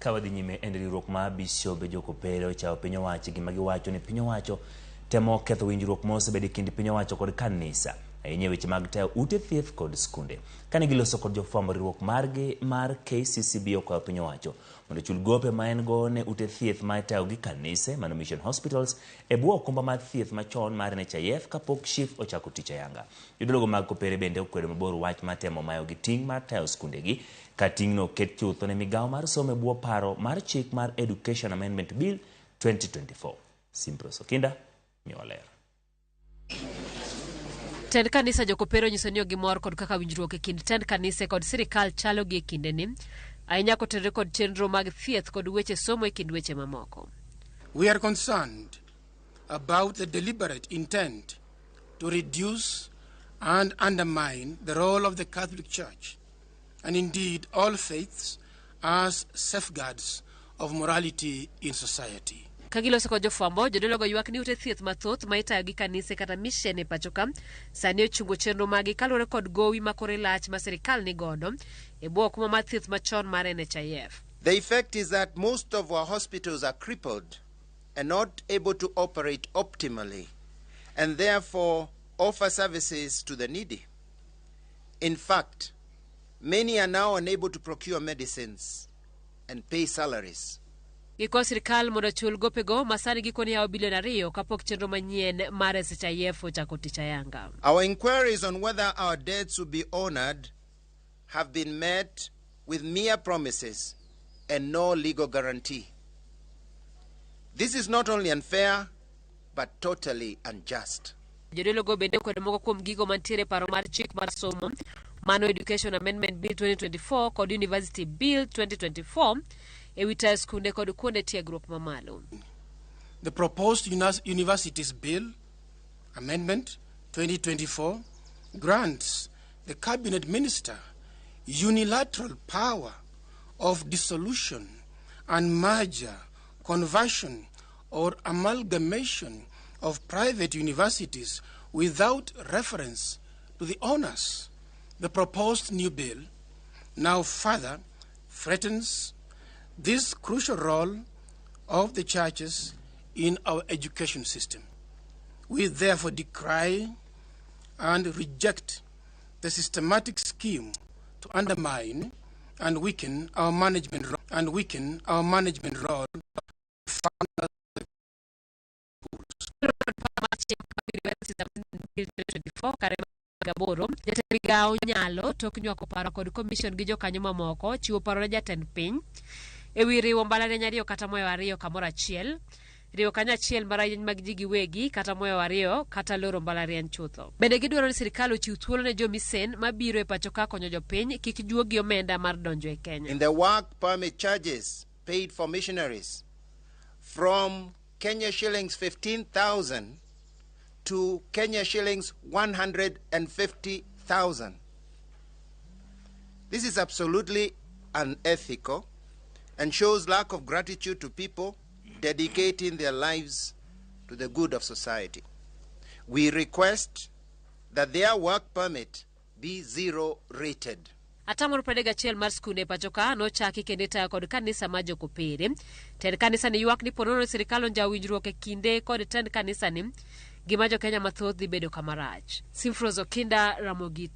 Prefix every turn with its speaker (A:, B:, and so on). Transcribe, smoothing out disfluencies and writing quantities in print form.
A: Ka wadhi nyime en riwruok mar Bishobe Jokopere ochayo piny owacho gima giwacho ni piny owacho temo ketho winjruok ma osebedo e kind piny owacho kod kanisa ahinya e weche mag tayo ute thieth kod skunde. Kane giloso kod jofwambo riwruok margi mar KCCB okwayo piny owacho mondo ochul gope ma en go ne ute thieth ma itayo gi kanise mano Mission Hospitals e bwo okumba mar thieth machon mar NHIF kapok SHIF ochako tich ayanga. Jodologo mag Kopere bende okwedo mabor wach mar temo mayogi ting' mar tayo skundegi ka ting'no oket chutho ne migawo mar somo e bwo paro mar chik mar Education Amendment Bill 2024. Simpros Okinda miyowa ler.
B: Tend kanisa Jokopere onyiso ni ok gimor kod kaka winjruok e kind tend kanise kod sirikal chalo gi e kindeni, ahinya kotenore kod chenro mag thieth kod weche somo e kind weche mamoko.
C: We are concerned about the deliberate intent to reduce and undermine the role of the Catholic Church and indeed all faiths as safeguards of morality in society.
B: Ka giloso kod jofwambo, jodologo ywak ni ute thieth mathoth ma itayo gi kanise kata mission e pachoka sani ochungo chenro maggi kaluwore kod gowi ma kore lach ma sirikal ni godo e bwo okumba mar thieth machon mar NHIF.
D: The effect is that most of our hospitals are crippled and not able to operate optimally and therefore offer services to the needy. In fact, many are now unable to procure medicines and pay salaries.
B: Gikwayo sirkal mondo ochul gopego ma sani gikone yawo bilion ariyo kapok chenro manyien mar SHIF ochako tich ayanga.
D: Our inquiries on whether our debts will be honored have been met with mere promises and no legal guarantee. This is not only unfair, but totally unjust.
B: Jodologo bende okwedo moko kuom gigo mantiere e paro mar chik mar somo mano Education Amendment Bill 2024 kod University Bill 2024 e wi tayo skunde kod kuonde tiegruok mamalo.
C: The proposed Universities Bill Amendment 2024 grants the Cabinet Minister unilateral power of dissolution and merger, conversion, or amalgamation of private universities without reference to the owners. The proposed new bill now further threatens this crucial role of the churches in our education system. We therefore decry and reject the systematic scheme to undermine and weaken our management role.
B: Kare gaboro jatend migawo nyalo tok nywako paro kod commission gi jokanyo mamoko chiwo paro ne jatend piny e wi riwo mbalariany ariyo kata moyo ariyo kamoro achiel riwo kanyachiel mbalariany mag ji giwegi kata moyo ariyo kata loro mbalariany chutho. Bende gidwaro ni sirkal ochiw thuolo ne jomisen mabiro e pacho ka konyo jopiny kik juogi omenda mar donjo e Kenya.
D: In the work permit charges paid for missionaries from Kenya shillings 15,000 to Kenya shillings 150,000. This is absolutely unethical and shows lack of gratitude to people dedicating their lives to the good of society. We request that their work permit be zero rated.
B: Atamalo 31 mar skunde e pacho ka nochaki kendo itayo kod kanisa mar Jokopere. Tend kanisa ni ywak ni ponono ni sirikal onjawo winjruok e kinde kod tend kanisa ni gima jo Kenya mathoth dhi bedo kama rach. Simfros Okinda, Ramogi.